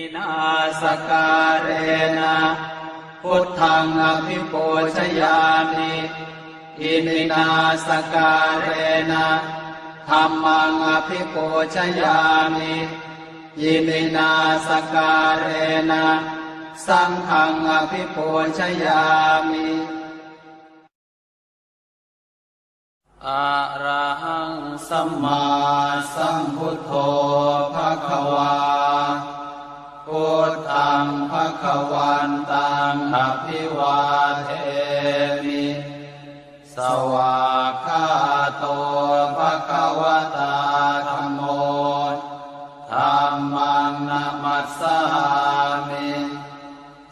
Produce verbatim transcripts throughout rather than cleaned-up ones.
Iminā sakkārena buddhaṃ abhipūjayāmi. Iminā sakkārena dhammaṃ abhipūjayāmi. Iminā sakkārena saṅghaṃ abhipūjayāmi. Arahaṃ sammāsambuddho bhagavā. Buddhaṃ bhagavantaṃ abhivādemi. Svākkhāto bhagavatā dhammo. Dhammaṃ namassāmi.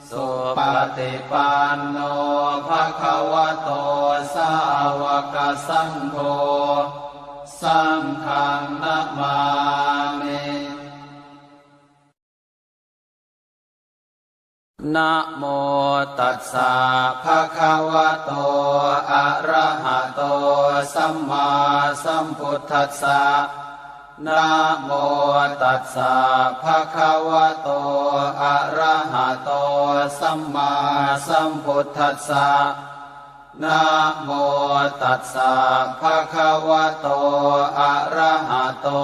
Supaṭipanno bhagavato sāvakasaṅgho. Saṅghaṃ namāmi. Namo tassa bhagavato arahato sammāsambuddhassa. Namo tassa bhagavato arahato sammāsambuddhassa. Namo tassa bhagavato arahato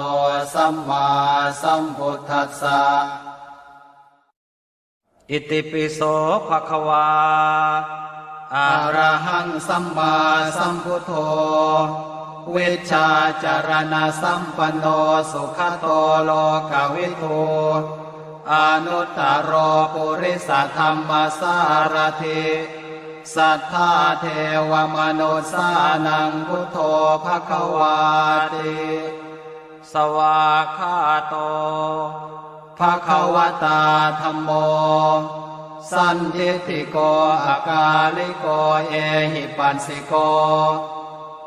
sammāsambuddhassa. Itipi so bhagavā arahaṃ sammāsambuddho vijjācaraṇasampanno sugato lokavidū anuttaro purisadammasārathi satthā devamanussānaṃ buddho bhagavāti. Svākkhāto bhagavatā dhammo sandiṭṭhiko akāliko ehipassiko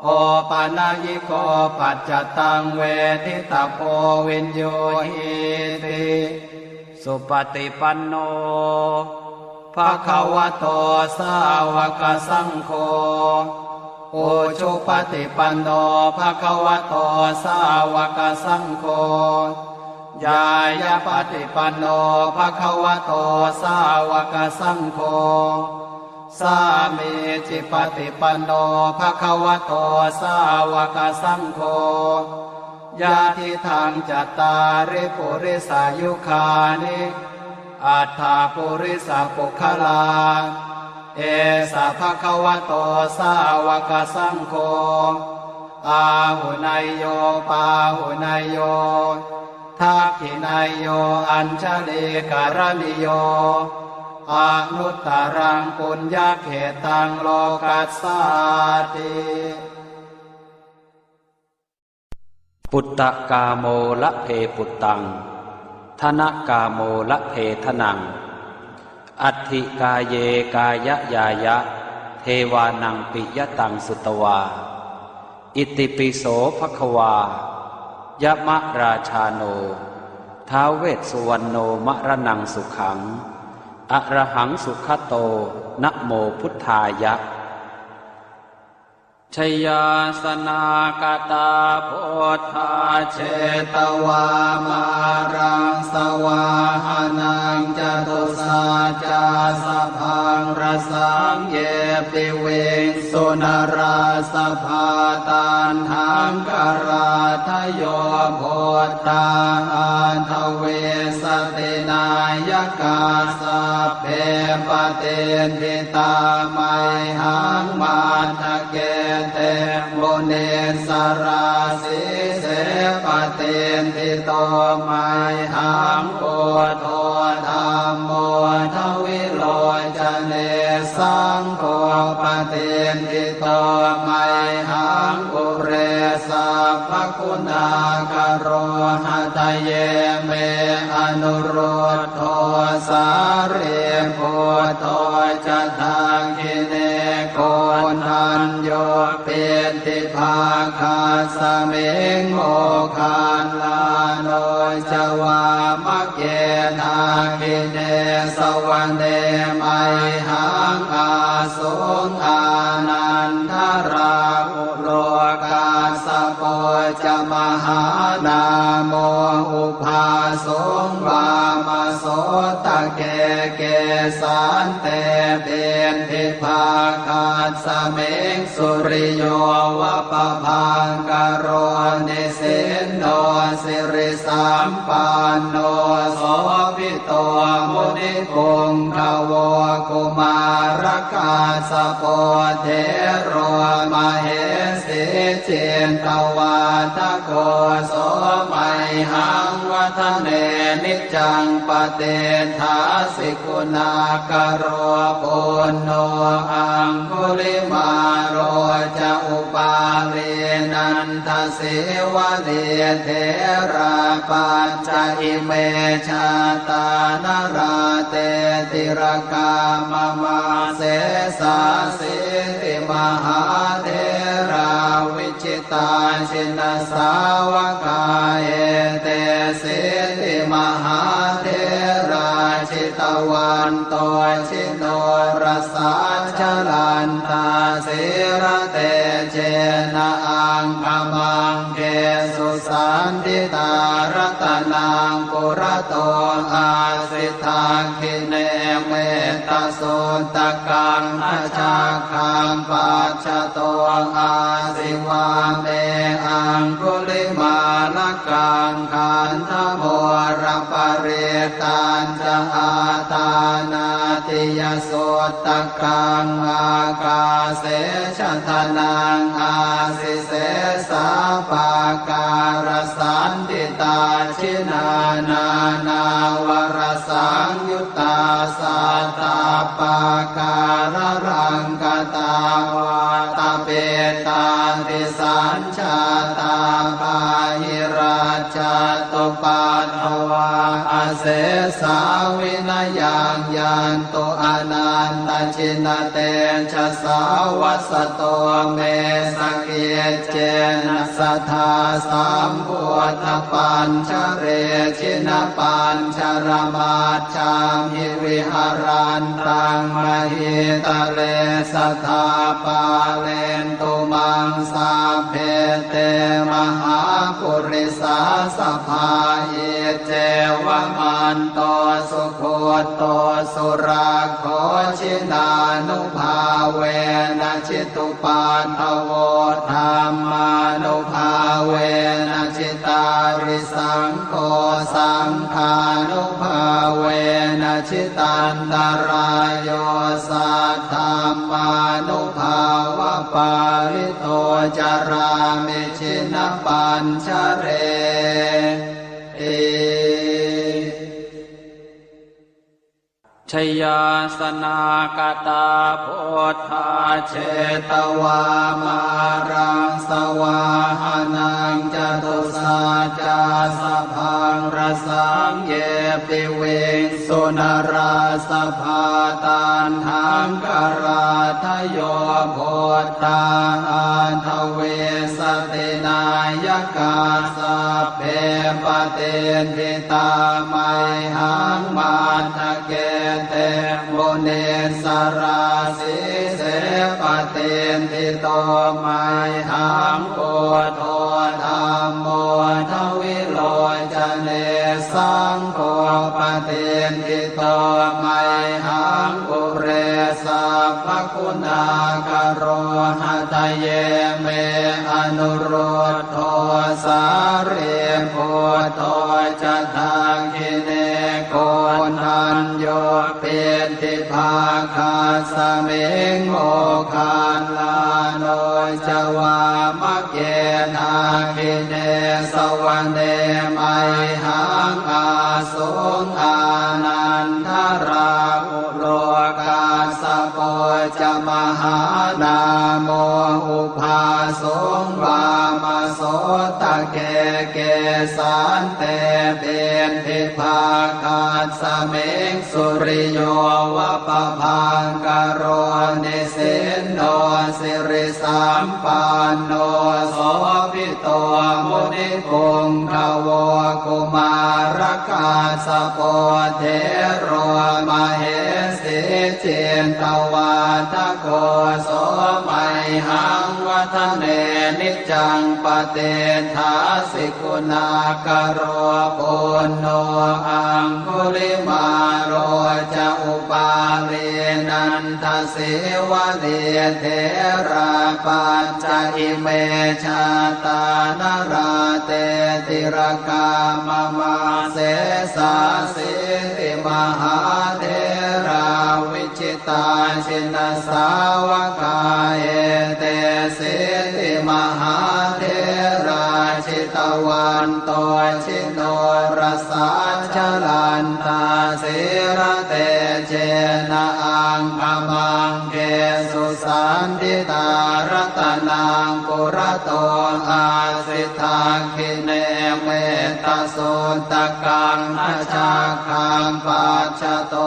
opanayiko paccattaṃ veditabbo viññūhīti. Supaṭipanno bhagavato sāvakasaṅgho ujupaṭipanno bhagavato sāvakasaṅgho ñāyapaṭipanno bhagavato sāvakasaṅgho sāmīcipaṭipanno bhagavato sāvakasaṅgho yadidaṃ cattāri purisayugāni aṭṭha purisapuggalā esa bhagavato sāvakasaṅgho āhuneyyo pāhuneyyo dakkhiṇeyyo añjalikaraṇīyo anuttaraṃ puññakkhettaṃ lokassāti. Puttakāmo labhe puttaṃ, dhanakāmo labhe dhanaṃ, atthi kāye kāyañāya, devānaṃ piyataṃ sutvā. Itipi so bhagavā, yamarājāno, ท้าว vessuvaṇṇo, maraṇaṃ sukhaṃ, arahaṃ sugato, namo buddhāya. Jayāsanākatā buddhā, jetvā māraṃ savāhanaṃ, catusaccāsabhaṃ rasaṃ, ye piviṃsu narāsabhā. Taṇhaṅkarādayo buddhā, aṭṭhavīsati nāyakā, sabbe patiṭṭhi tā mayhaṃ, matthake te munissarā. Sīse patiṭṭhito mayhaṃ, buddho dhammo dvilocane, saṅgho patiṭṭhito mayhaṃ, ure sabbaguṇākaro. Hadaye me anurud dho, sārīputto ca dakkhiṇe, koṇḍañño piṭṭhibhāgasmiṃ, moggallāno ca vāmake. Dakkhiṇe savane mayhaṃ, āsuṃ ānandarāhu lo, kassapo ca mahānāmo, ubhāsuṃ vāmasotake. Sotake kesante piṭṭhibhāgasmiṃ, suriyo va pabhaṅkaro nisinno, sirisampanno sobhito munipuṅgavo. Kumārakassapo thero mahesī cittavādako, so mayhaṃ vadane niccaṃ patiṭṭhāsi guṇākaro. Puṇṇo aṅgulimālo ca upālī nandasīvalī, therā pañca ime jātā nalāṭe tilakā mama. Sesāsīti mahātherā vi jitā jinasāvakā, etesīti mahātherā jitavanto jinorasā, jalantā sīlatejena aṅgamaṅgesu saṇṭhitā. Ratanaṃ purato āsi dakkhiṇe mettasuttakaṃ, dhajaggaṃ pacchato āsi vāme aṅgulimālakaṃ. Khandhamoraparittañca āṭānāṭiyasuttakaṃ, ākāse chadanaṃ āsi sesā pākārasaṇṭhitā. Jinā nānāvarasaṃyu ttā sattappākāralaṅkatā, vātapittādisañjātā bāhirajjhattupaddavā, asesā vinayaṃ yantu anantajinatejasā. Vasato me sakic cena sadā sambuddhapañjare, jinapañjaramajjhamhi viharantaṃ mahītale, sadā pālentu maṃ sabbe te mahāpurisāsabhā. Iccevamanto sugutto surakkho, jinānubhāvena jitu paddavo, dhammānubhāvena jitārisaṅgho, saṅghānubhāvena jitantarāyo, saddhammānubhāvapālito carāmi jinapañjareti. Jayāsanākatā buddhā jetvā māraṃ savāhanaṃ, catusaccāsabhaṃ rasaṃ ye piviṃsu narāsabhā. Taṇhaṅkarādayo buddhā aṭṭhavīsati nāyakā, sabbe patiṭṭhi tā mayhaṃ matthake te munissarā. Sīse patiṭṭhito mayhaṃ buddho dhammo dvilocane, saṅgho patiṭṭhito mayhaṃ ure sabbaguṇākaro. Hadaye me anurud dho sārīputto ca dakkhiṇe, koṇḍañño piṭṭhibhāgasmiṃ moggallāno ca vāmake. Dakkhiṇe savane mayhaṃ āsuṃ ānandarāhu lo, kassapo ca mahānāmo ubhāsuṃ vāmasotake. Kesante piṭṭhibhāgasmiṃ suriyo va pabhaṅkaro, nisinno sirisampanno sobhi to munipuṅgavo. Kumārakassapo thero mahesī cittavādako, so mayhaṃ Dāne niccaṃ patiṭṭhāsi guṇākaro. Puṇṇo aṅgulimālo ca upālī nandasīvalī, therā pañca ime jātā nalāṭe tilakā mama. Sesāsīti mahātherā vi jitā jinasāvakā, etesīti mahātherā jitavanto jinorasā, jalantā sīlatejena aṅgamaṅgesu saṇṭhitā. Ratanaṃ purato āsi dakkhiṇe mettasuttakaṃ, dhajaggaṃ pacchato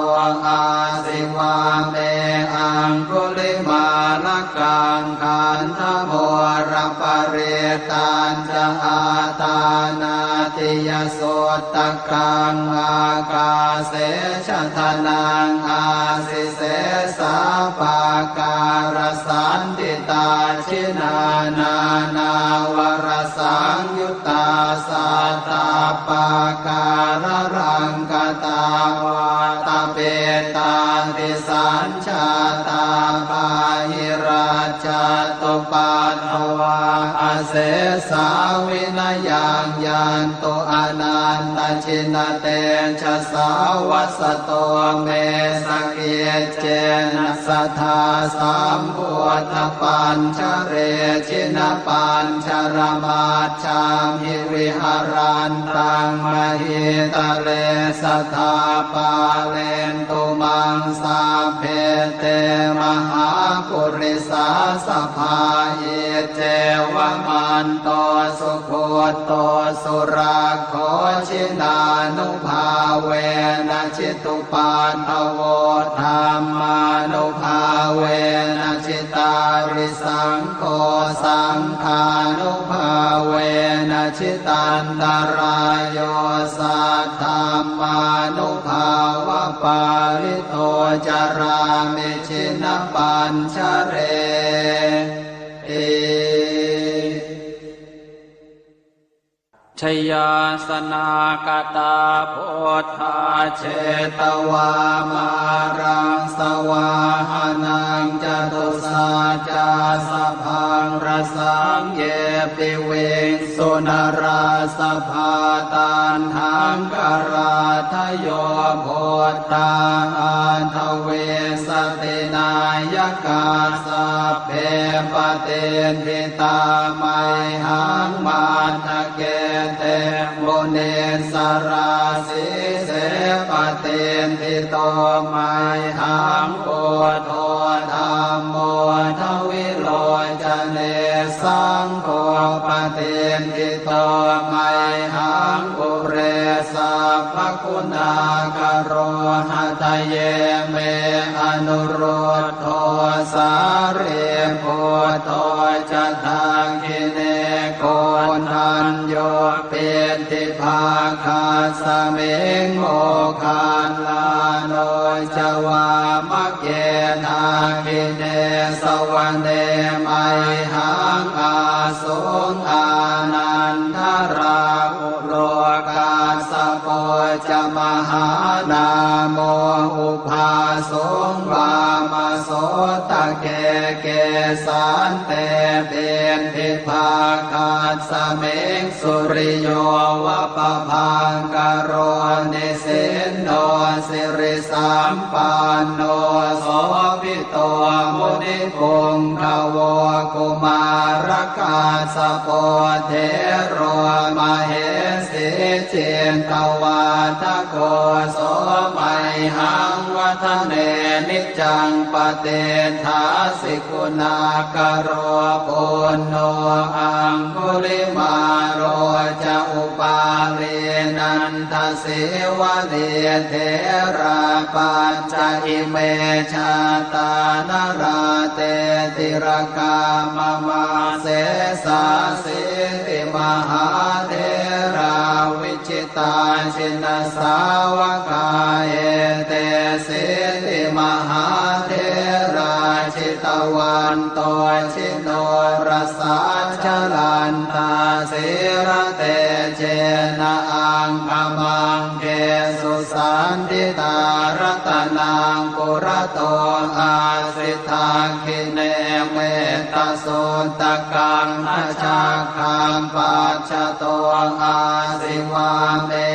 āsi vāme aṅgulimālakaṃ. Khandhamoraparittañca āṭānāṭiyasuttakaṃ, ākāse chadanaṃ āsi sesā pākārasaṇṭhitā. Jinā nānāvarasaṃyu ttā sattappākāralaṅkatā, vātapittādisañjātā bāhirajjhattupaddavā, asesā vinayaṃ yantu anantajinatejasā. Vasato me sakic cena sadā sambuddhapañjare, jinapañjaramajjhamhi viharantaṃ mahītale, sadā pālentu maṃ sabbe te mahāpurisāsabhā. Iccevamanto sugutto surakkho, jinānubhāvena jitu paddavo, dhammānubhāvena jitārisaṅgho, saṅghānubhāvena jitantarāyo, saddhammānubhāvapālito carāmi jinapañjareti. Jayāsanāgatā buddhā jetvā māraṃ savāhanaṃ, catusaccāsabhaṃ rasaṃ ye piviṃsu narāsabhā. Taṇhaṅkarādayo buddhā aṭṭhavīsati nāyakā, sabbe patiṭṭhi tā mayhaṃ matthake te munissarā. Sīse patiṭṭhito mayhaṃ buddho dhammo dvilocane, saṅgho patiṭṭhito mayhaṃ ure sabbaguṇākaro. Hadaye me anurud dho sārīputto ca dakkhiṇe, koṇḍañño piṭṭhibhāgasmiṃ moggallāno ca vāmake. Dakkhiṇe savane mayhaṃ āsuṃ ānandarāhu lo, kassapo ca mahānāmo ubhāsuṃ vāmasotake. Kesante piṭṭhibhāgasmiṃ suriyo va pabhaṅkaro, nisinno sirisampanno sobhi to munipuṅgavo. Kumārakassapo thero mahesī cittavādako, so mayhaṃ vadane niccaṃ patiṭṭhāsi guṇākaro. Puṇṇo aṅgulimālo ca upālī nanda sīvalī, therā pañca ime jātā nalāṭe tilakā mama. Sesāsīti mahātherā vijitā jinasāvakā, etesīti mahātherā jita vanto jinorasā, jalantā sīlatejena aṅgamaṅgesu saṇṭhitā. Ratanaṃ purato āsi, dakkhiṇe mettasuttakaṃ, dhajaggaṃ pacchato āsi, vāme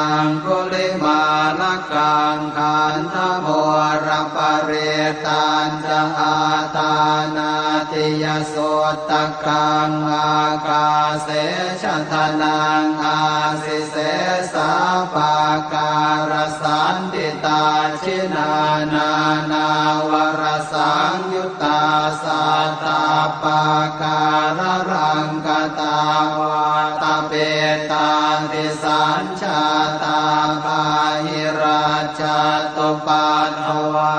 aṅgulimālakaṃ. Khandhamoraparittañca āṭānāṭiyasuttakaṃ, ākāse chadanaṃ āsi, sesā pākārasaṇṭhitā. Jinā nānāvarasaṃyuttā sattappākāralaṅkatā, vātapittādisañ jātā bāhirajjhattupaddavā,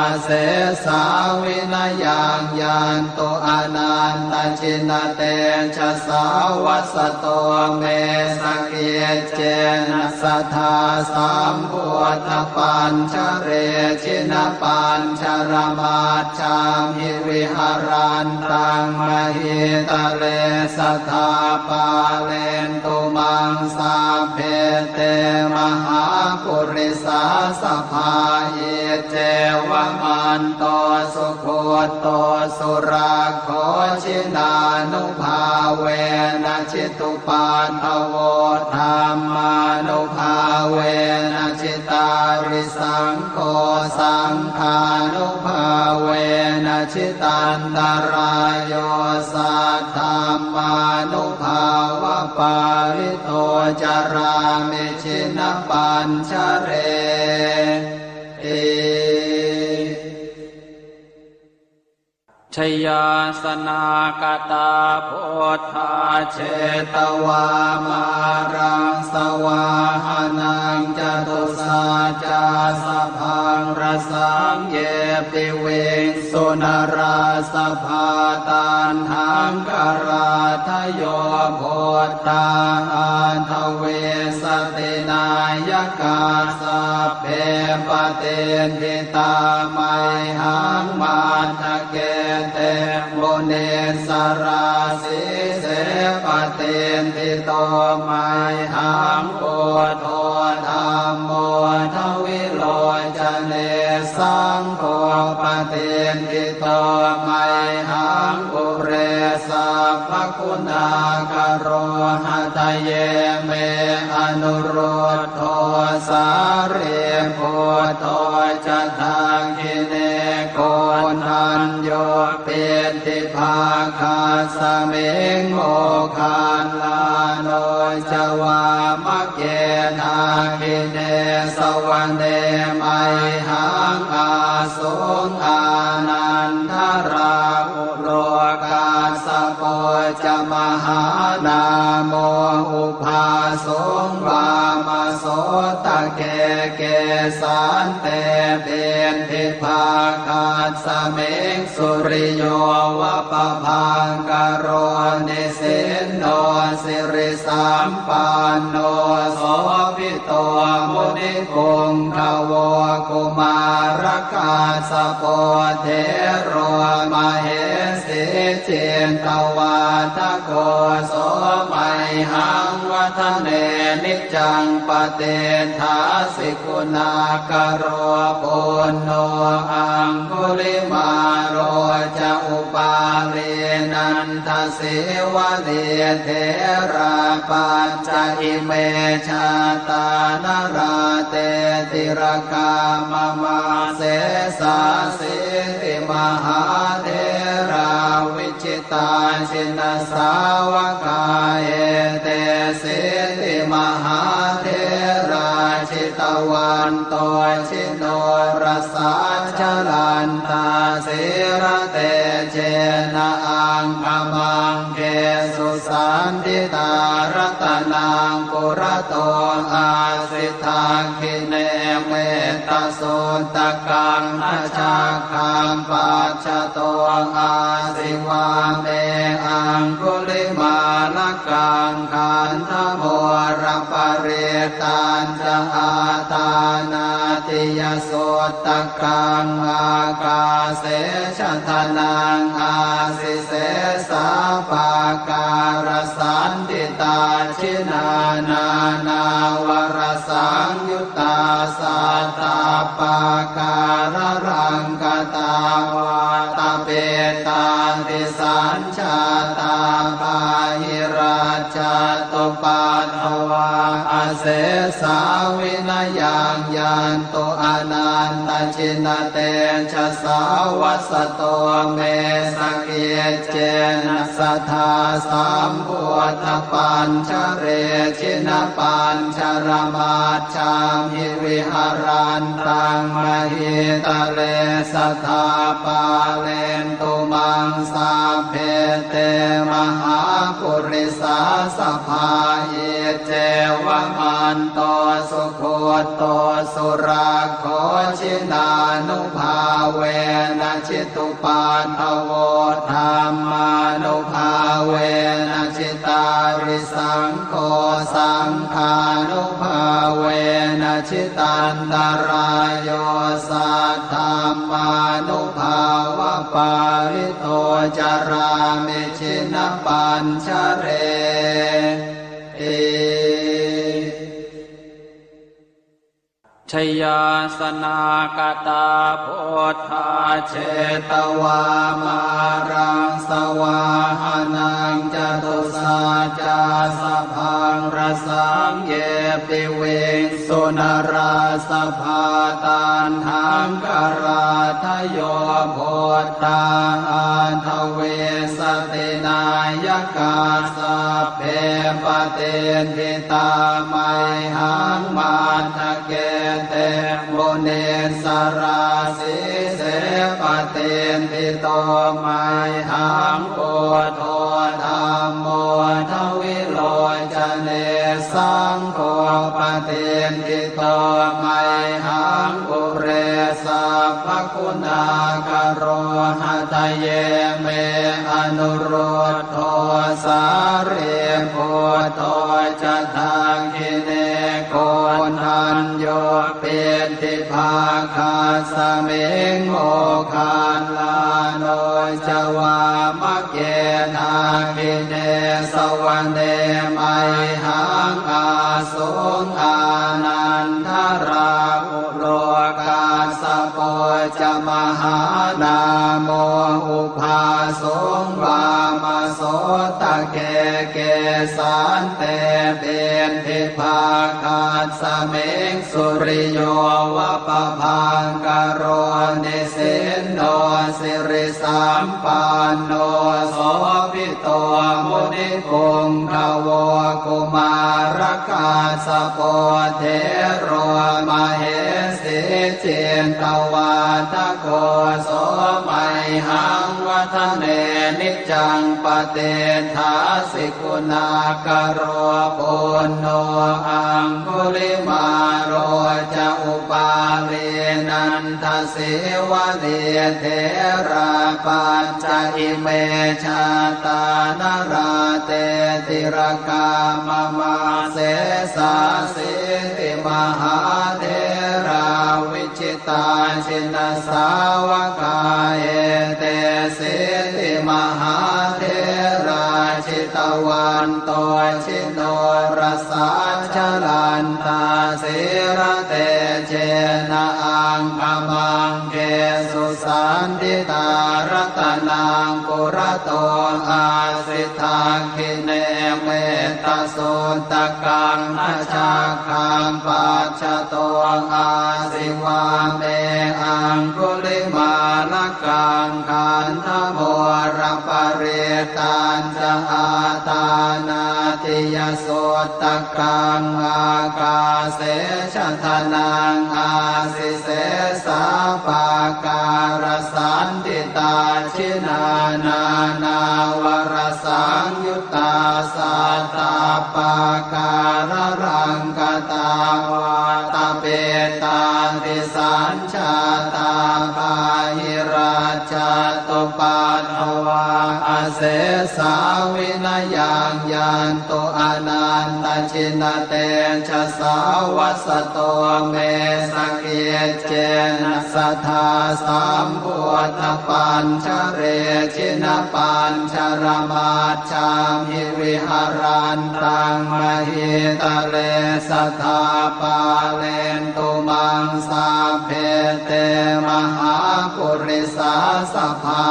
asesā vinayaṃ yantu anantajinatejasā. Vasato me sakiccena sadā sambuddhapañjare, jinapañjaramaj jhamhi viharantaṃ mahītale, sadā pālentu maṃ sabbe te mahāpurisāsabhā. Iccevamanto sugutto surakkho, jinānubhāvena jitu paddavo, dhammānubhāvena jitārisaṅgho, saṅghānubhāvena jitantarāyo, saddhammānubhāvapālito carāmi jinapañjareti. Jayāsanākatā buddhā jetvā māraṃ savāhanaṃ, catusaccāsabhaṃ rasaṃ ye piviṃsu narāsabhā. Taṇhaṅkarādayo buddhā aṭṭhavīsati nāyakā, sabbe patiṭṭhi tā mayhaṃ matthake te munissarā. Sīse patiṭṭhito mayhaṃ buddho dhammo dvilocane, saṅgho patiṭṭhito mayhaṃ ure sabbaguṇākaro. Hadaye me anurud dho sārīputto ca dakkhiṇe, koṇḍañño piṭṭhibhāgasmiṃ moggallāno ca vāmake. Dakkhiṇe savane mayhaṃ āsuṃ ānandarāhu lo, kassapo ca mahānāmo ubhāsuṃ vāmasotake. Kesante piṭṭhibhāgasmiṃ suriyo va pabhaṅkaro, nisinno sirisampanno sobhi to munipuṅgavo. Kumārakassapo thero mahesī cittavādako, so mayhaṃ vadane niccaṃ patiṭṭhāsi guṇākaro. Puṇṇo aṅgulimālo ca upālī nanda sīvalī, therā pañca ime jātā nalāṭe tilakā mama. Sesāsīti mahātherā vijitā jinasāvakā, etesīti mahātherā jitavanto ji norasā, jalantā sīlatejena aṅgamaṅgesu saṇṭhitā. Ratanaṃ purato āsi, dakkhiṇe mettasuttakaṃ, dhajaggaṃ pacchato āsi, vāme aṅgulimālakaṃ. Khandhamoraparittañca āṭānāṭi Suttakkaṃ ākāse chadanaṃ āsi sesā pākārasaṇṭhitā. Jinānānāvarasaṃyuttā sattappākāralaṅkatā vātapittādisañ jātā bāhirajjhattupaddavā asesā vinayaṃ yantu anantajinatejasā. Vasato me sakiccena sadā sambuddhapañjare jinapañjaramaj jhamhi viharantaṃ mahītale sadā pālentu maṃ sabbe te mahāpurisāsabhā. Iccevamanto sugutto surakkho jinānubhāvena jitu paddavo dhammānubhāvena jitārisaṅgho saṅghānubhāvena jitantarāyo saddhammānubhāvapālito carāmi jinapañjareti. Jayāsanākatā buddhā jetvā māraṃ savāhanaṃ catusaccāsabhaṃ rasaṃ ye piviṃsu narāsabhā. Taṇhaṅkarādayo buddhā aṭṭhavīsati nāyakā sabbe patiṭṭhi tā mayhaṃ matthake te munissarā. Sīse patiṭṭhito mayhaṃ buddho dhammo dvilocane saṅgho patiṭṭhito mayhaṃ ure sabbaguṇākaro. Hadaye me anurud dho sārīputto ca dakkhiṇe koṇḍañño piṭṭhibhāgasmiṃ moggallāno ca vāmake. Dakkhiṇe savane mayhaṃ āsuṃ ānandarāhu lo kassapo ca mahānāmo ubhāsuṃ vāmasotake. Kesante piṭṭhibhāgasmiṃ suriyo va pabhaṅkaro nisinno siri sampanno sobhito munipuṅgavo. Kumārakassapo thero mahesī cittavādako so mayhaṃ vadane niccaṃ patiṭṭhāsi guṇākaro. Puṇṇo aṅgulimālo ca upālī nanda sīvalī therā pañca ime jātā nalāṭe tilakā mama. Sesāsīti mahātherā vijitā jinasāvakā etesīti mahātherā jitavanto ji norasā jalantā sīlatejena aṅgamaṅgesu saṇṭhitā. Ratanaṃ purato āsi dakkhiṇe mettasuttakaṃ dhajaggaṃ pacchato āsi vāme aṅgulimālakaṃ. Khandhamoraparittañ ca āṭānāṭiyasuttakaṃ ākāse chadanaṃ āsi sesā pākārasaṇṭhitā. Jinā nānāvarasaṃyuttā sattappākāralaṅkatā vātapittādisañ jātā bāhirajjhattupaddavā asesā vinayaṃ yantu anantajinatejasā vasato me sakiccena sadā sambuddhapañjare jinapañjaramajjhamhi viharantaṃ mahītale sadā pālentu maṃ sabbe te mahāpurisāsabhā.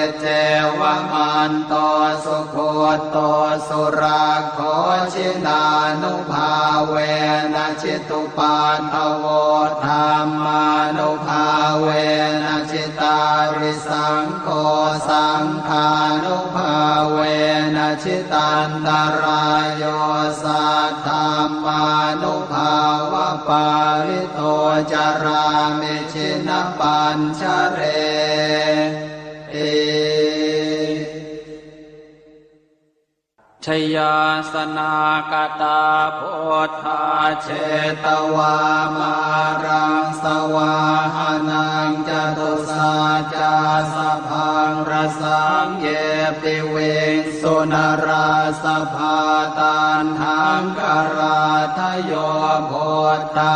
Iccevamanto sugutto surakkho jinānubhāvena jitupaddavo dhammānubhāvena jitārisaṅgho saṅghānubhāvena jitantarāyo saddhammānubhāvapālito carāmi jinapañjareti. Jayāsanāgatā buddhā jetvā māraṃ savāhanaṃ catusaccāsabhaṃ rasaṃ ye piviṃsu narāsabhā. Taṇhaṅkarādayo buddhā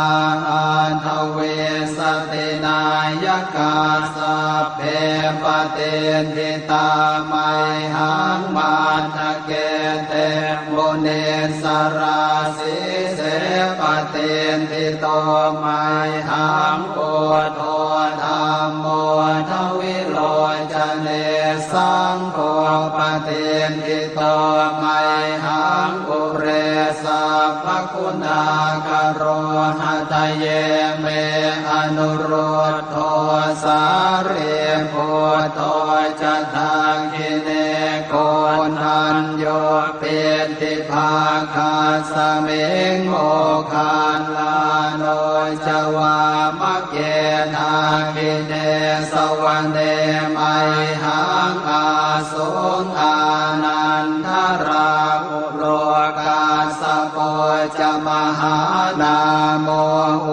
aṭṭhavīsati nāyakā sabbe patiṭṭhi tā mayhaṃ matthake te munissarā. Sīse patiṭṭhito mayhaṃ buddho dhammo dvilocane saṅgho patiṭṭhito mayhaṃ ure sabbaguṇākaro. Hadaye me anurud dho sārīputto ca dakkhiṇe koṇḍañño piṭṭhibhāgasmiṃ moggallāno ca vāmake. Dakkhiṇe savane mayhaṃ āsuṃ ānandarāhu lo kassapo ca mahānāmo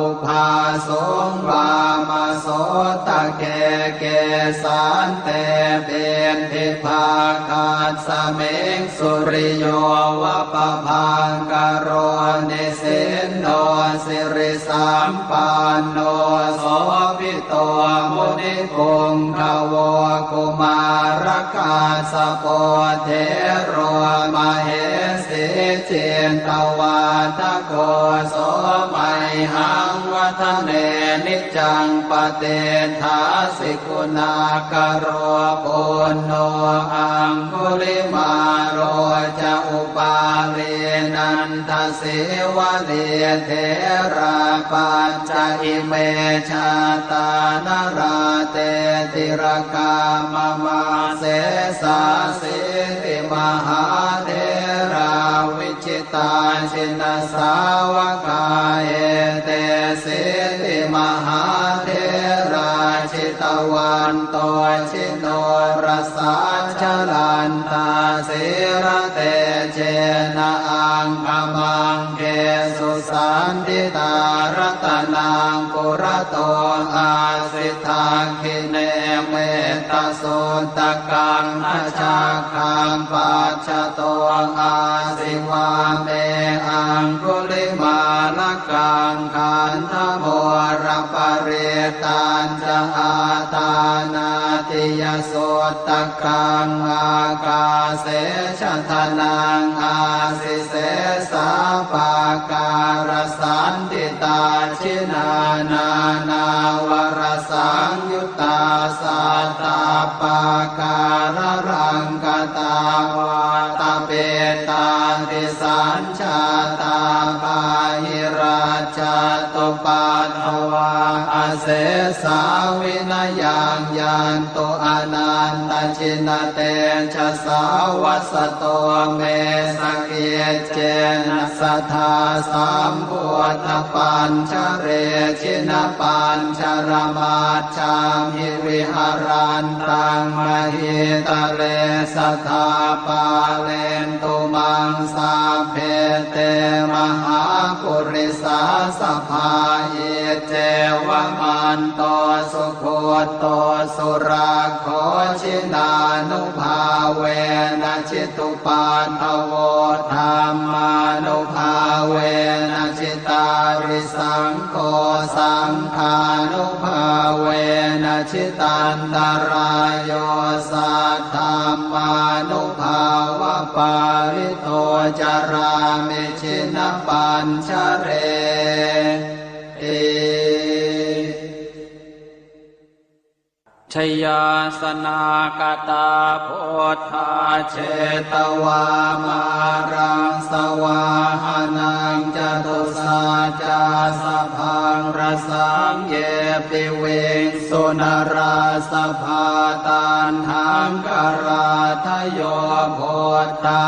ubhāsuṃ vāmasotake. Kesante piṭṭhibhāgasmiṃ suriyo va pabhaṅkaro nisinno siri sampanno sobhito munipuṅgavo. Kumārakassapo thero mahesī cittavādako so mayhaṃ vadane niccaṃ patiṭṭhāsi guṇākaro. Puṇṇo aṅgulimālo ca upālī nanda sīvalī therā pañca ime jātā nalāṭe tilakā mama. Sesāsīti mahātherā vijitā jinasāvakā etesīti mahātherā jitavanto ji norasā jalantā sīlatejena aṅgamaṅgesu saṇṭhitā. Ratanaṃ purato āsi dakkhiṇe mettasuttakaṃ dhajaggaṃ pacchato āsi vāme aṅgulimālakaṃ. Khandhamoraparittañ ca āṭānāṭiyasuttakaṃ ākāse chadanaṃ āsi sesā pākārasaṇṭhitā. Jinā nānāvarasaṃyuttā sattappākāralaṅkatā vātapittādisañ jātā bāhirajjhattupaddavā asesā vinayaṃ yantu anantajinatejasā. Vasato me sakiccena sadā sambuddhapañjare jinapañjaramaj jhamhi viharantaṃ mahītale sadā pālentu maṃ sabbe te mahāpurisāsabhā. ceva manto sugutto surakkho, jinānubhāvena jitupaddavo, dhammānubhāvena jitārisaṅgho, saṅghānubhāvena jitantarāyo, saddhammānubhāvapālito carāmi jinapañjareti. Jayāsanākatā buddhā jetvā māraṃ savāhanaṃ, catusaccāsabhaṃ rasaṃ ye piviṃsu narāsabhā. Taṇhaṅkarādayo buddhā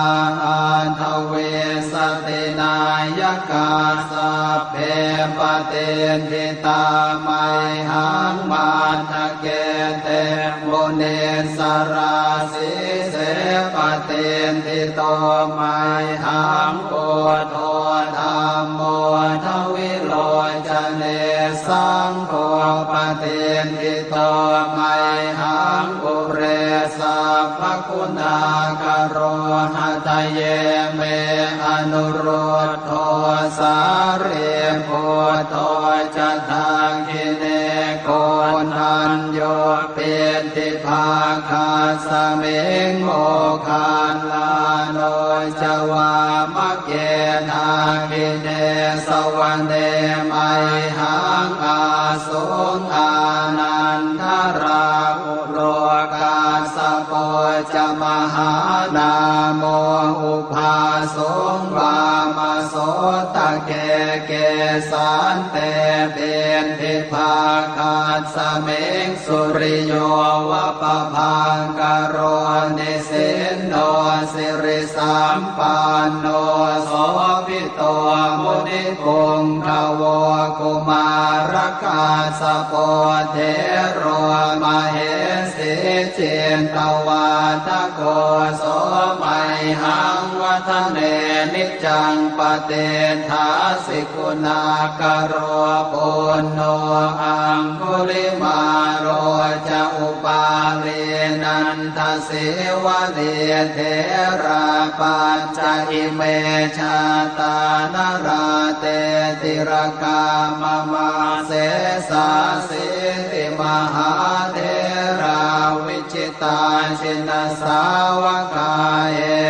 aṭṭhavīsati nāyakā, sabbe patiṭṭhitā mayhaṃ matthake te munissarā. Sīse patiṭṭhito mayhaṃ buddho dhammo dvilocane, saṅgho patiṭṭhito mayhaṃ ure sabbaguṇākaro. Hadaye me anurud dho sārīputto ca dakkhiṇe, koṇḍañño piṭṭhibhāgasmiṃ moggallāno ca vāmake. Dakkhiṇe savane mayhaṃ āsuṃ ānandarāhu lo, kassapo ca mahānāmo ubhāsuṃ vāmasotake. Kesante piṭṭhibhāgasmiṃ suriyo va pabhaṅkaro, nisinno sirisampanno sobhi to munipuṅgavo. Kumārakassapo thero mahesī cittavādako, so mayhaṃ vadane niccaṃ patiṭṭhāsi guṇākaro. Puṇṇo aṅgulimālo ca upālī nanda sīvalī, therā pañca ime jātā nalāṭe tilakā mama. Sesāsīti mahātherā vijitā jinasāvakā,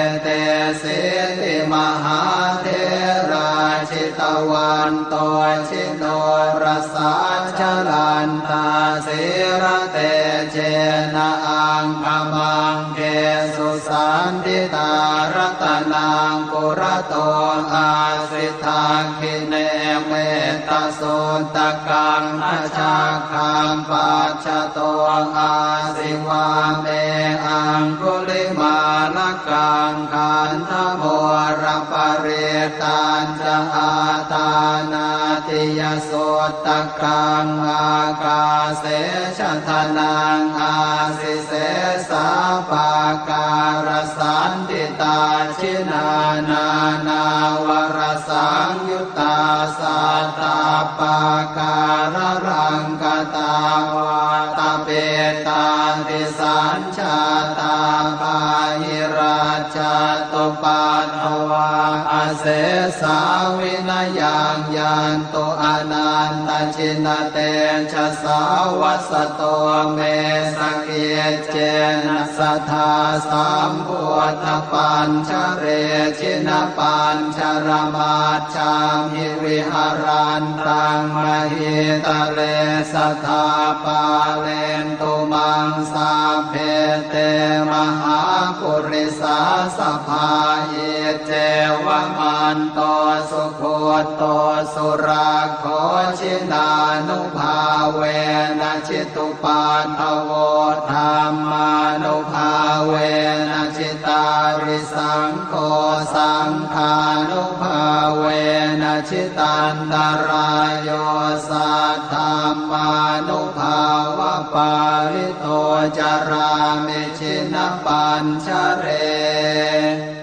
etesīti mahātherā jitavanto ji norasā, jalantā sīlatejena aṅgamaṅgesu saṇṭhitā. Ratanaṃ purato āsi dakkhiṇe mettasuttakaṃ, dhajaggaṃ pacchato āsi vāme aṅgulimālakaṃ. Khandhamoraparittañ ca āṭānāṭiyasuttakaṃ, ākāse chadanaṃ āsi sesā pākārasaṇṭhitā. Jinā nānāvarasaṃyuttā sattappākāralaṅkatā, vātapittādisañ jātā bāhirajjhattupaddavā, asesā vinayaṃ yantu anantajinatejasā. Vasato me sakiccena sadā sambuddhapañjare, jinapañjaramaj jhamhi viharantaṃ mahītale, sadā pālentu maṃ sabbe te mahāpurisāsabhā. Iccevamanto sugutto surakkho, jinānubhāvena jitu paddavo, dhammānubhāvena jitārisaṅgho, saṅghānubhāvena jitantarāyo, saddhammānubhāvapālito carāmi jinapañjareti.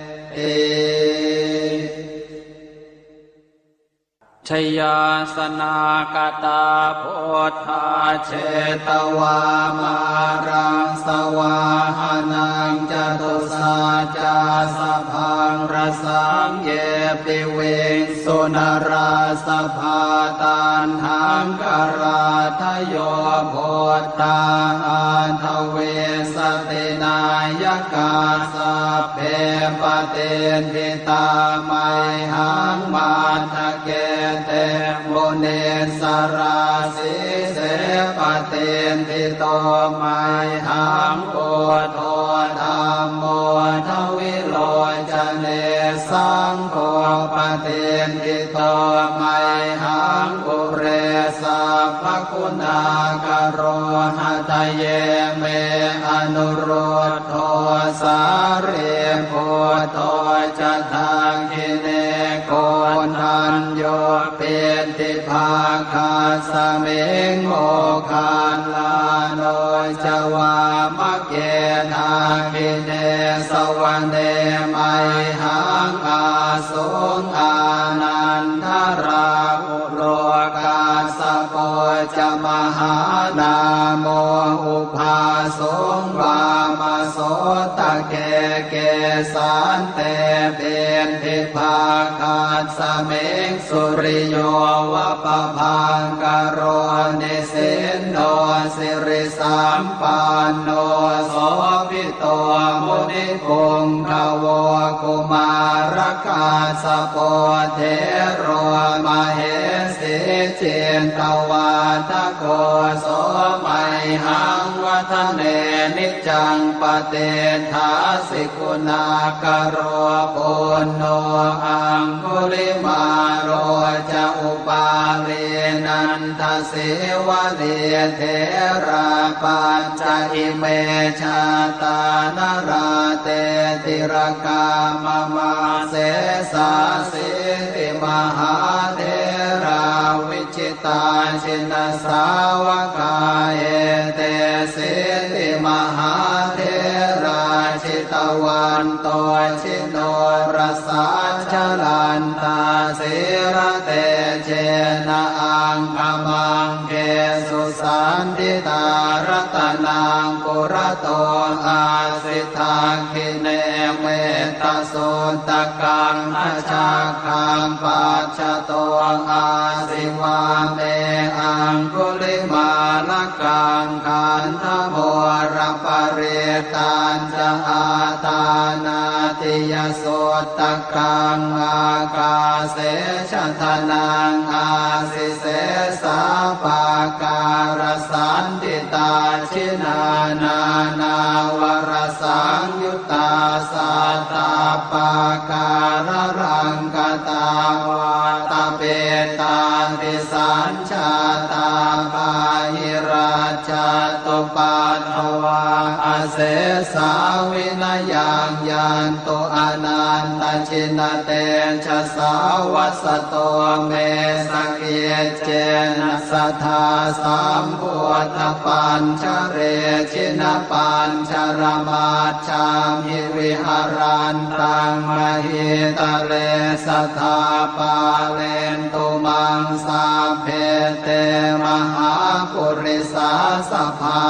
Jayāsanāgatā buddhā jetvā māraṃ savāhanaṃ, catusaccāsabhaṃ rasaṃ ye piviṃsu narāsabhā. Taṇhaṅkarādayo buddhā aṭṭhavīsati nāyakā, sabbe patiṭṭhi tā mayhaṃ matthake te munissarā. Sīse patiṭṭhito mayhaṃ buddho dhammo dvilocane, saṅgho patiṭṭhito mayhaṃ ure sabbaguṇākaro. Hadaye me anurud dho sārīputto ca dakkhiṇe, koṇḍañño piṭṭhibhāgasmiṃ moggallāno ca vāmake. Dakkhiṇe savane mayhaṃ āsuṃ ānandarāhu lo, kassapo ca mahānāmo ubhāsuṃ vāmasotake. Kesante piṭṭhibhāgasmiṃ suriyo va pabhaṅkaro, nisinno siri sampanno sobhito munipuṅgavo. Kumārakassapo thero mahesī cittavādako, so mayhaṃ vadane niccaṃ patiṭṭhāsi guṇākaro. Puṇṇo aṅgulimālo ca upālī nanda sīvalī, therā pañca ime jātā nalāṭe tilakā mama. Sesāsīti mahātherā vijitā jinasāvakā, etesīti mahātherā jitavanto ji norasā, jalantā sīlatejena aṅgamaṅgesu saṇṭhitā. Ratanaṃ purato āsi dakkhiṇe mettasuttakaṃ, dhajaggaṃ pacchato āsi vāme aṅgulimālakaṃ. Khandhamoraparittañ ca āṭānāṭiyasuttakaṃ, ākāse chadanaṃ āsi sesā pākārasaṇṭhitā. Jinā nānāvarasaṃyuttā sattappākāralaṅkatā, vātapittādisañ jātā bāhirajjhattupaddavā, asesā vinayaṃ yantu anantajinatejasā. Vasato me sakiccena sadā sambuddhapañjare, jinapañjaramaj jhamhi viharantaṃ mahītale, sadā pālentu maṃ sabbe te mahāpurisāsabhā.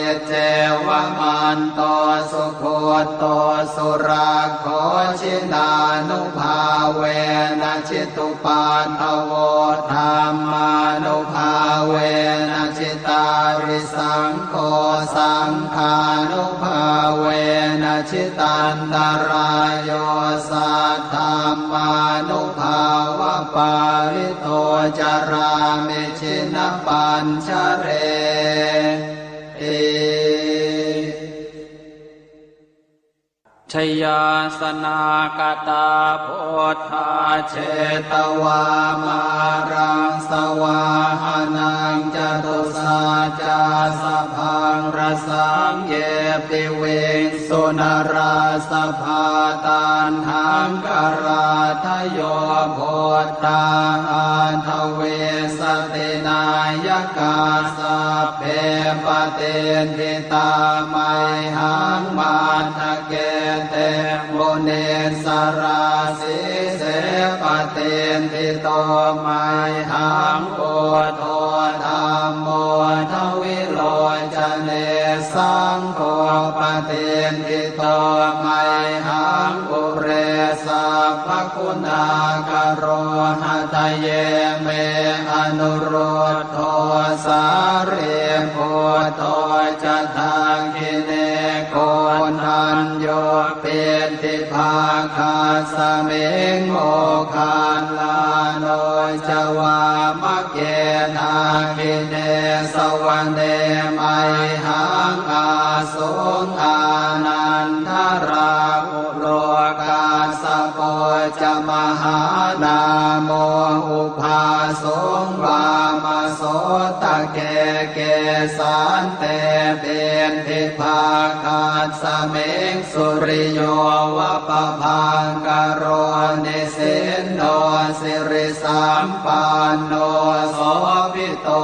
Iccevamanto sugutto surakkho, jinānubhāvena jitu paddavo, dhammānubhāvena jitārisaṅgho, saṅghānubhāvena jitantarāyo, saddhammānubhāvapālito carāmi jinapañjareti. Jayāsanāgatā buddhā jetvā māraṃ savāhanaṃ, catusaccāsabhaṃ Saṃ ye piviṃsu narāsabhā, taṇhaṅkarādayo buddhā aṭṭhavīsati nāyakā, sabbe patiṭṭhitā mayhaṃ matthake te munissarā. Sīse patiṭṭhito mayhaṃ buddho, dhammo dvilocane, saṅgho patiṭṭhito mayhaṃ ure sabbaguṇākaro. Hadaye me anurud dho, sārīputto ca dakkhiṇe, koṇḍañño piṭṭhibhāgasmiṃ, moggallāno ca vāmake. Dakkhiṇe savane mayhaṃ, āsuṃ ānandarāhu lo, kassapo ca mahānāmo, ubhāsuṃ vāmasotake. Kesante piṭṭhibhāgasmiṃ, suriyo va pabhaṅkaro, nisinno sirisampanno, sobhi to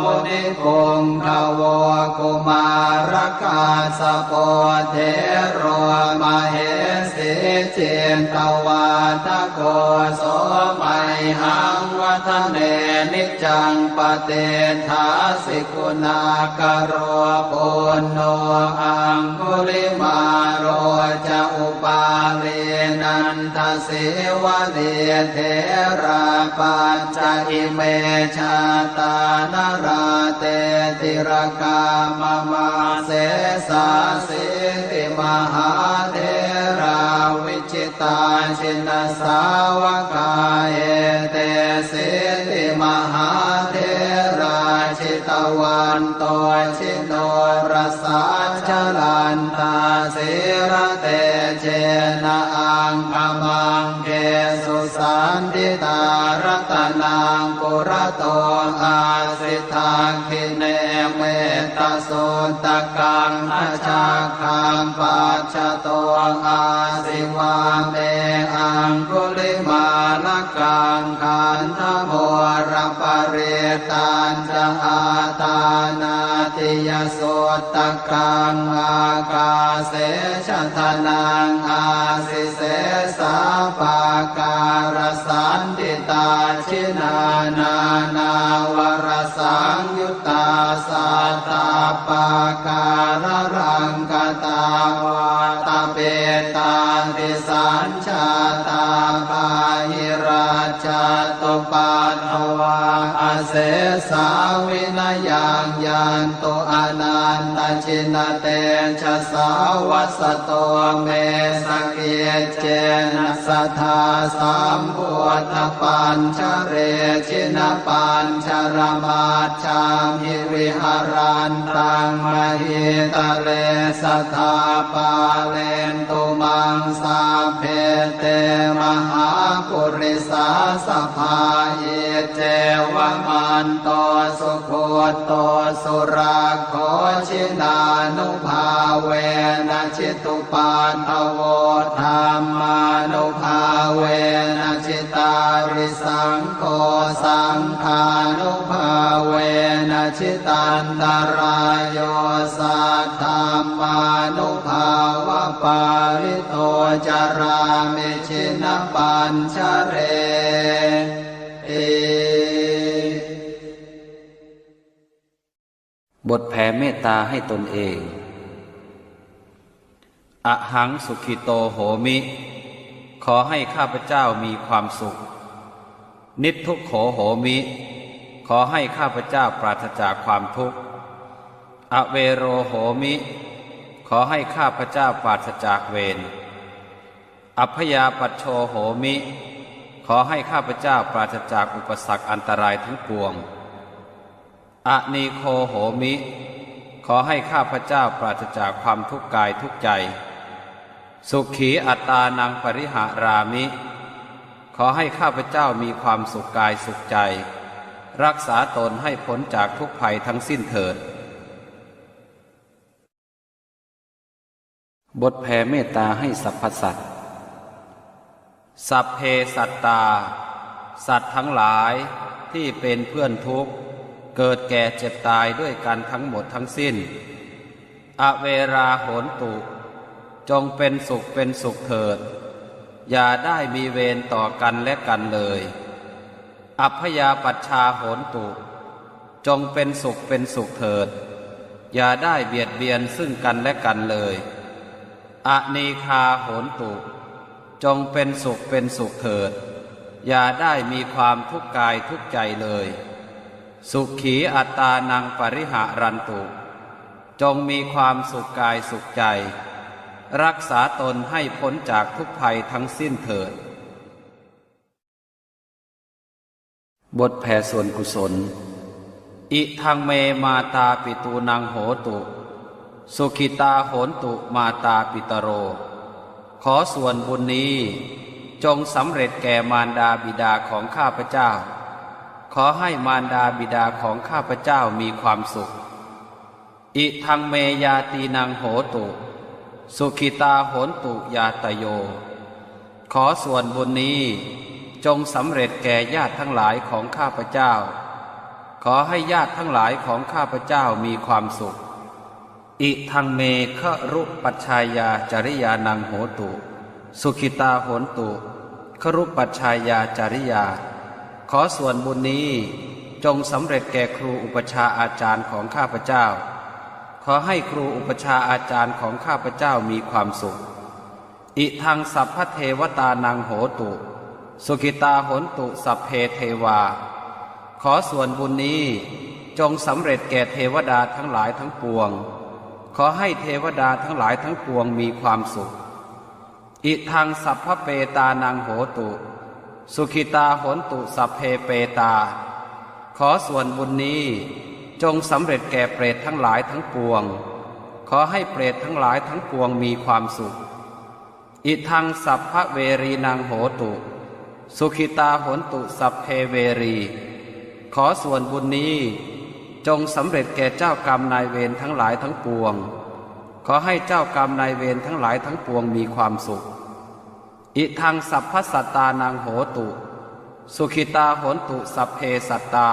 munipuṅgavo. Kumārakassapo thero, mahesī cittavādako, so mayhaṃ vadane niccaṃ, patiṭṭhāsi guṇākaro. Puṇṇo aṅgulimālo ca, upālī nanda sīvalī, therā pañca ime jātā, nalāṭe tilakā mama. Sesāsīti mahātherā, vijitā jinasāvakā, etesīti mahātherā, jitavanto jinorasā, jalantā sīlatejena, aṅgamaṅ gesu saṇṭhitā. Ratanaṃ purato āsi, dakkhiṇe mettasuttakaṃ, dhajaggaṃ pacchato āsi, vāme aṅgulimālakaṃ. Khandhamoraparittañ ca, āṭānāṭiyasuttakaṃ, ākāse chadanaṃ āsi, sesā pākārasaṇṭhitā. Jinā nānāvarasaṃyuttā, sattappākāralaṅkatā, vātapittādisañ jātā, bāhirajjhattupaddavā, asesā vinayaṃ yantu, anantajinatejasā. Vasato me sakiccena, sadā sambuddhapañjare, jinapañjaramaj jhamhi, viharantaṃ mahītale, sadā pālentu maṃ sabbe, te mahāpurisāsabhā. Iccevamanto sugutto surakkho, jinānubhāvena jitu paddavo, dhammānubhāvena jitārisaṅgho, saṅghānubhāvena jitantarāyo, saddhammānubhāvapālito carāmi jinapañjareti. บทแผ่เมตตาให้ตนเอง Ahaṃ sukhito homi ขอให้ข้าพเจ้ามีความสุข Niddukkho homi ขอให้ข้าพเจ้าปราศจากความทุกข์ Avero homi ขอให้ข้าพเจ้าปราศจากเวร Abyāpajjho homi ขอให้ข้าพเจ้าปราศจากอุปสรรคอันตรายทั้งปวง Anīgho homi ขอให้ข้าพเจ้าปราศจากความทุกข์กายทุกข์ใจ Sukhī attānaṃ pariharāmi ขอให้ข้าพเจ้ามีความสุขกายสุขใจ รักษาตนให้พ้นจากทุกข์ภัยทั้งสิ้นเถิด บทแผ่เมตตาให้สรรพสัตว์ Sabbe sattā สัตว์ทั้งหลายที่เป็นเพื่อนทุกข์ เกิดแก่เจ็บตายด้วยกันทั้งหมดทั้งสิ้น Averā hontu จงเป็นสุขเป็นสุขเถิด อย่าได้มีเวรต่อกันและกันเลย Abyāpajjhā hontu จงเป็นสุขเป็นสุขเถิด อย่าได้เบียดเบียนซึ่งกันและกันเลย Anīghā hontu จงเป็นสุขเป็นสุขเถิด อย่าได้มีความทุกข์กายทุกข์ใจเลย Sukhī attānaṃ pariharantu จงมีความสุขกายสุขใจ รักษาตนให้พ้นจากทุกข์ภัยทั้งสิ้นเถิด บทแผ่ส่วนกุศล Idaṃ me mātāpitūnaṃ hotu, sukhitā hontu mātāpitaro. ขอส่วนบุญนี้จงสำเร็จแก่มารดาบิดาของข้าพเจ้า ขอให้มารดาบิดาของข้าพเจ้ามีความสุข Idaṃ me ñātīnaṃ hotu, sukhitā hontu ñātayo. ขอส่วนบุญนี้จงสำเร็จแก่ญาติทั้งหลายของข้าพเจ้า ขอให้ญาติทั้งหลายของข้าพเจ้ามีความสุข Idaṃ me garūpajjhāyācariyānaṃ hotu, sukhitā hontu garūpajjhāyācariyā. ขอส่วนบุญนี้จงสำเร็จแก่ครูอุปัชฌาย์อาจารย์ของข้าพเจ้า ขอให้ครูอุปัชฌาย์อาจารย์ของข้าพเจ้ามีความสุข Idaṃ sabbadevatānaṃ hotu, sukhitā hontu sabbe devā. ขอส่วนบุญนี้จงสำเร็จแก่เทวดาทั้งหลายทั้งปวง ขอให้เทวดาทั้งหลายทั้งปวงมีความสุข Idaṃ sabbapetānaṃ hotu, sukhitā hontu sabbe petā. ขอส่วนบุญนี้จงสำเร็จแก่เปรตทั้งหลายทั้งปวง ขอให้เปรตทั้งหลายทั้งปวงมีความสุข Idaṃ sabbaverīnaṃ hotu, sukhitā hontu sabbe verī. ขอส่วนบุญนี้จงสำเร็จแก่เจ้ากรรมนายเวรทั้งหลายทั้งปวง ขอให้เจ้ากรรมนายเวรทั้งหลายทั้งปวงมีความสุข Idaṃ sabbasattānaṃ hotu, sukhitā hontu sabbe sattā.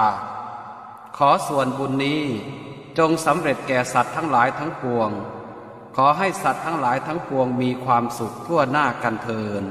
ขอส่วนบุญนี้จงสำเร็จแก่สัตว์ทั้งหลายทั้งปวง ขอให้สัตว์ทั้งหลายทั้งปวงมีความสุขทั่วหน้ากันเทอญ